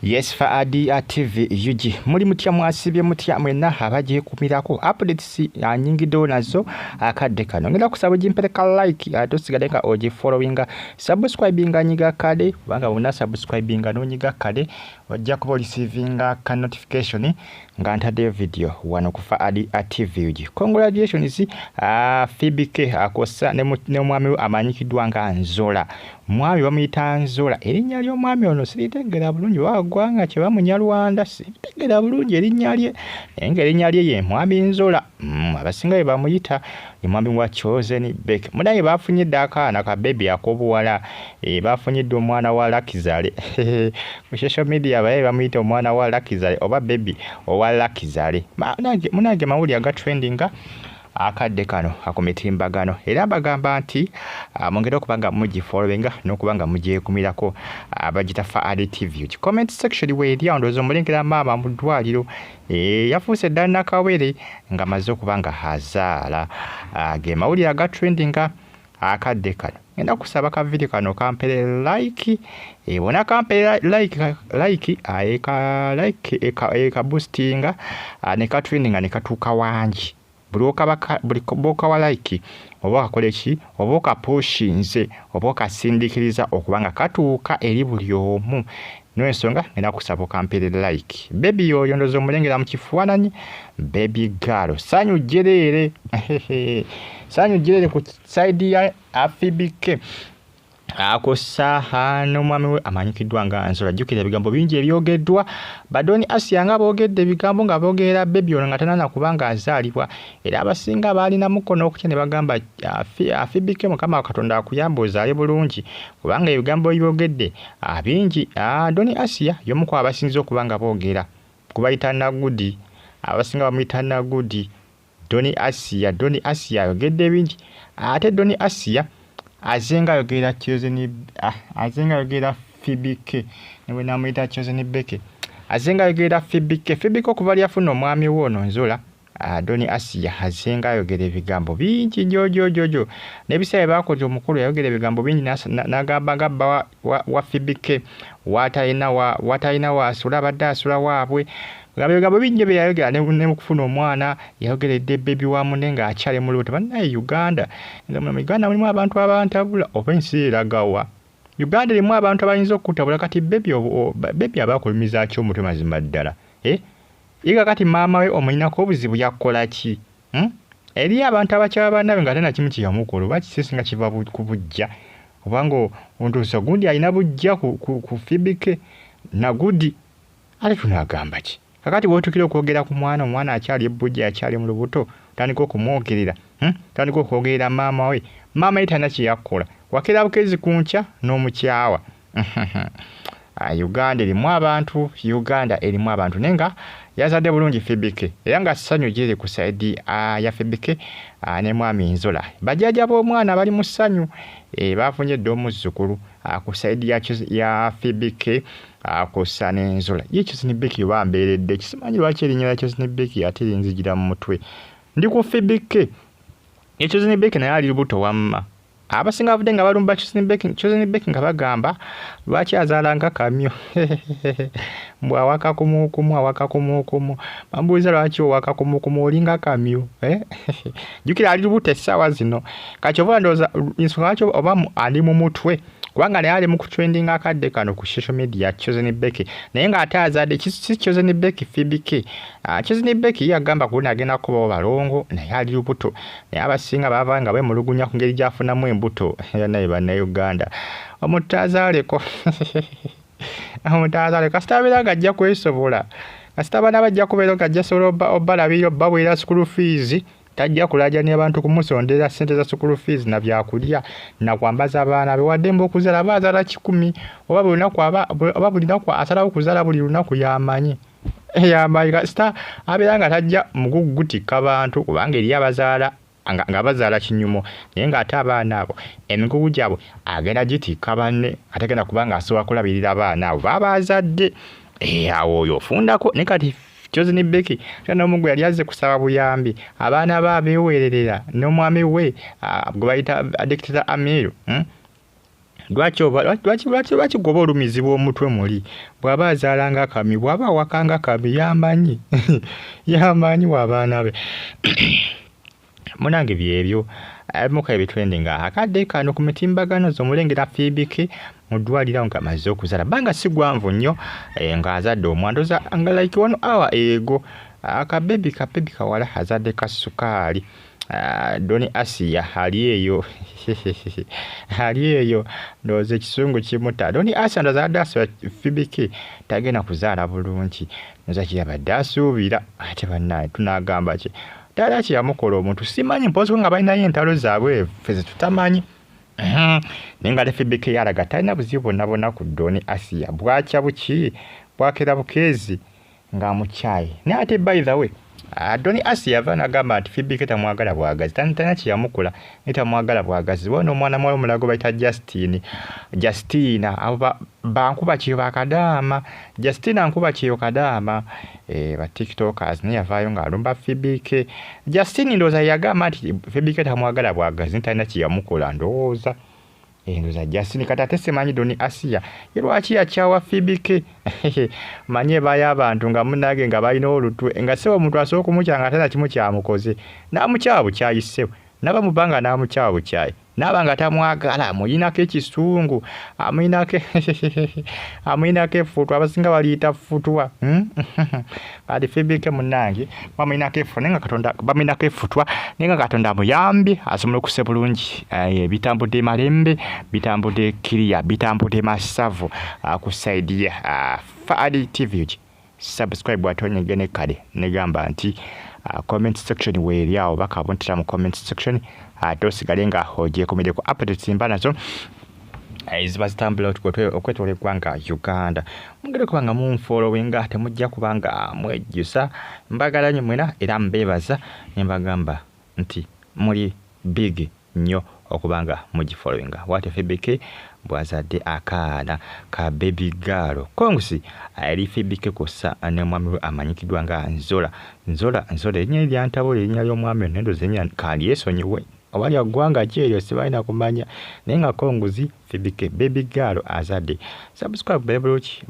Yes, Faadi TV UG, muli mutya? Mwasibye mutya mwenna abagyekumirako? Updates anyingiddewo nazo akadde kano. Ngenda kusaba ogimpereka like, ate osigale nga ogifollowinga, subscribinga, nyiga kale, kubanga bwonna subscribinga n'onyiga kale ojja kuba oreceivinga ka notification nga ntaddeyo video wano ku Faadi TV UG. Congratulations, Phoebe K akosa ne mwami we amanyikiddwa nga Nzola. Mwami bamuyita Nzola. Erinnya ly'omwami ono siritegera bulungi, oba ggwanga kye bamunyarwanda, siritegera bulungi erinnya lye, naye ng'erinnya lye ye mwami Nzola. Abasinga bye bamuyita ye mwami wa Chosen Becky. Munaye bafunye dda akaana ka baby ak'obuwala. Bafunye dda omwana wa Lakizale. Ku social media baye bamuyita omwana wa Lakizale oba baby owa Lakizale. Munange, mawulire aga trendinga akadde kano ku mitimbagano, era mbagamba nti mwongere okuba nga mugifollowinga n'okuba nga mugyekumirako. Bagita Faadi TV. Comment section weeri awo, ndowooza omulengera maama mu ddwaliro. Yafuuse dda nakawere nga maze okuba nga azaala. Ge mawulire aga trendinga akadde kano. Ngenda kusaba ka video kano kampere like. Bona kampere like, like eka like eka boostinga ne ka trendinga ne katuuka wangi. Buli bwokawa like oba okakola ki oba okapushinze oba okasindiikiriza okuba nga katuuka eri buli omu. N'ensonga ngenda kusaba okampere like. Baby oyo ndowooza omulengera mu kifaananyi, baby girl, sanyu jjereere, sanyu jjereere ku side ya Phoebe K akosa n'omwami we amanyikiddwa nga Nzola. Jjukira ebigambo bingi ebyogeddwa Badoni Asia nga boogedde ebigambo nga boogerera baby ono nga tanana kubanga azaalibwa, era abasinga baalinamuko n'okutya ne bagamba, "Phoebe K, Mukama Katonda akuyamba ozaale bulungi, kubanga ebigambo byogedde bingi." Doni Asia y'omu ku abasinze okuba nga boogera kubayita Nagudi, abasinga bamuyita Nagudi Doni Asia. Doni Asia ayogedde bingi, ate Doni Asia azenga ayogera Chosen, azenga ayogera Phoebe K, ne bwe namuyita Chosen Becky, azenga ayogera Phoebe K. Phoebe K okuva lyafuna omwami we ono Nzola, Doni Asia azenga ayogera ebigambo bingi jojojojo. N'ebiseera bye bakoze omukulu yayogera ebigambo bingi, n'agamba nga bba wa Phoebe K watalina waasula, abadde asula waabwe. Gamba ebigambo bingi bye yayogera ne mukufuna omwana yayogeredde baby wa munne ng'akyali mu lubuto. Bannaye Uganda, mu Uganda mulimu abantu abantabula, oba ensi eragawa? Uganda erimu abantu abayinza okukutabula. Kati baby aba akulumiza ki omutwe mazima ddala, eh? Ye kakati maama we omulinako obuzibu, yakola ki, Eriyo abantu abakyaba bannaabwe nga ate nakimu kye yamukola, oba kisisi nga kiva ku bujja, obanga ontuusa gundi alina bujja ku Phoebe K Nagudi, ate tunaagamba ki? Kakati bw'otuukira okwogera ku mwana, omwana akyali ebbujja, akyali mu lubuto, otandika okumwogerera, Otandika okwogerera maama we. Maama ye talina kye yakola, wakeera bukezi ku nkya n'omukyawa. Uganda erimu abantu, Uganda erimu abantu, naye nga yazadde bulungi Phoebe K, era nga ssanyu giri ku side ya Phoebe K ne mwami Nzola. Bajjajja b'omwana bali mu ssanyu, bafunye dda omuzzukulu ku side ya Phoebe K kw'ossa ne Nzola. Ye Chosen Becky oba mbeeredde, kisimanyi lwaki erinnya lya Chosen Becky ate linzijira mu mutwe. Ndi ku Phoebe K. Ye Chosen Becky naye ali lubuto wamma. Abasinga bavudde nga balumba Chosen Becky, Chosen Becky nga bagamba lwaki azaala nga kamyu, mbu awaka kumukumu, awaka kumukumu. Bambuuza lwaki owaka kumukumu olinga kamyu, eh? Jjukira ali lubuto essaawa zino. Kati oba ndowooza ensonga lwaki oba ali mu mutwe, kubanga naye ali mu kutrendinga akadde kano ku social media, Chosen Becky, naye ng'ate azadde. Si Chosen Becky, Phoebe K. Chosen Becky yagamba ku luno agenda kubawo balongo, naye ali lubuto, naye abasinga bava nga beemulugunya ku ngeri gy'afunamu embuto. Naye Bannayuganda, omuntu azaaleko, omuntu azaale kasita abeera ng'ajja kwesobola, kasita abaana bajja kubeera nga ajja sobola obalabirira, obaweera school fees, tajja kulajanira abantu kumusondera ssente za school fees na byakulya nakwambaza abaana be. Wadde mbu okuzaala aba azaala 100, oba buli lunaku, oba buli lunaku asalawo okuzaala buli lunaku, yamanyi, yamanyi, kasita abeera nga tajja mugugu gutikka bantu, kubanga eri abazaala nga bazaala kinyumo, naye ng'ate abaana abo emigugu gyabwe agenda gitikka banne, atagenda kubanga asobola kulabirira abaana abo baba azadde. Awo oyo ofundako. Naye kati Chosen Becky n'omugu yali azze kusaba buyambi, abaana be abeeweererera n'omwami we gwe bayita Dictator Amir, Lwaki oba lwaki lwaki lwaki gwoba olumizibwa omutwe muli bw'aba azaala nga kami bw'aba awaka nga kami yamanyi yamanyi w'abaana be munange byebyo ebimu ku ebitwendinga akadde kano ku mitimbagano z'omulengera Phoebe K mu ddwaliro nga amaze okuzaala bbanga si gwanvu nnyo eh, ng'azadde omwana ndoza nga like one hour ego akabebi kabebi kawala azadde ka sukaali. Ah, Doni Asiya ali eyo ali eyo ndowooza ekisungu kimuta. Doni Asiya ndowooza adde asula Fibiki tagenda kuzaala bulungi, ndowooza kyeyabadde asuubira. Ate bannange tunaagamba ki? Ddala kye yamukola omuntu simanyi, mpozi nga balinayo entalo zaabwe ffe ze tutamanyi. Mhm. Naye nga ate Fibiki yalaga talina buzibu bwonna bwonna ku Doni Asiya, bwakya buki bwakera bukeezi ng'amukyaye naye ate by the way ah, Donny Asi yava nagamba nti Phoebe K tamwagala bwagazi talina kyeyamukola naye tamwagala bwagazi bona omwana muwala omulala gwe bayita Justine Justina abo bankuba kyeyo bakadaama Justina nkuba kyeyo kadaama eh, ba tiktokers naye yavaayo ng'alumba Phoebe K Justine ndowooza yagamba nti Phoebe K tamwagala bwagazi naye talina kyeyamukola ndowooza Endoza Justin kati ate simanyi Doni Asiya ye lwaki yakyawa Phoebe K manyi ebayo abantu nga munange nga balina olutwe nga sebo omuntu asobola okumukya nga ate nakimu kyamukoze namukyawa bukyayi sebo naba mubanga namukyawa bukyayi naaba nga tamwagala muyinako ekisungu amuyinako amuyinako effutwa abasinga baliyita ffutwa hmm? Kati Phoebe K munange bamuyinako effutwa naye nga Katonda bamuyinako effutwa naye nga Katonda amuyambye asobola okusa bulungi eh, bitambudde malembe bitambudde kiriya bitambudde masavu ah, ku side ye ah, Fahad TV subscribe ate onyige ne kale negamba nti ah, comment section weeri awo bakabuntira mu comment section ate osigale nga ogyekumidde ku updates mba nazo eziba zitambula okwetoola eggwanga Uganda. Mugende kuba nga munfollowinga temujja kuba nga mwejjusa. Mbagala nnyo mwena era mbeebaza ne mbagamba nti muli big nnyo okuba nga mugifollowinga. Bwatyo Phoebe K bw'azadde akaana ka baby girl. Congs eri Phoebe K kw'ossa ne mwami we amanyikiddwa nga Nzola. Nzola, Nzola erinnya lye lyantabula erinnya ly'omwami ono naye ndowooza erinnya kandyesonyiwe. Oba lya ggwanga ki eryo sibalina kumanya naye nga congs Phoebe K baby girl azadde. Subscribe bere bulungi.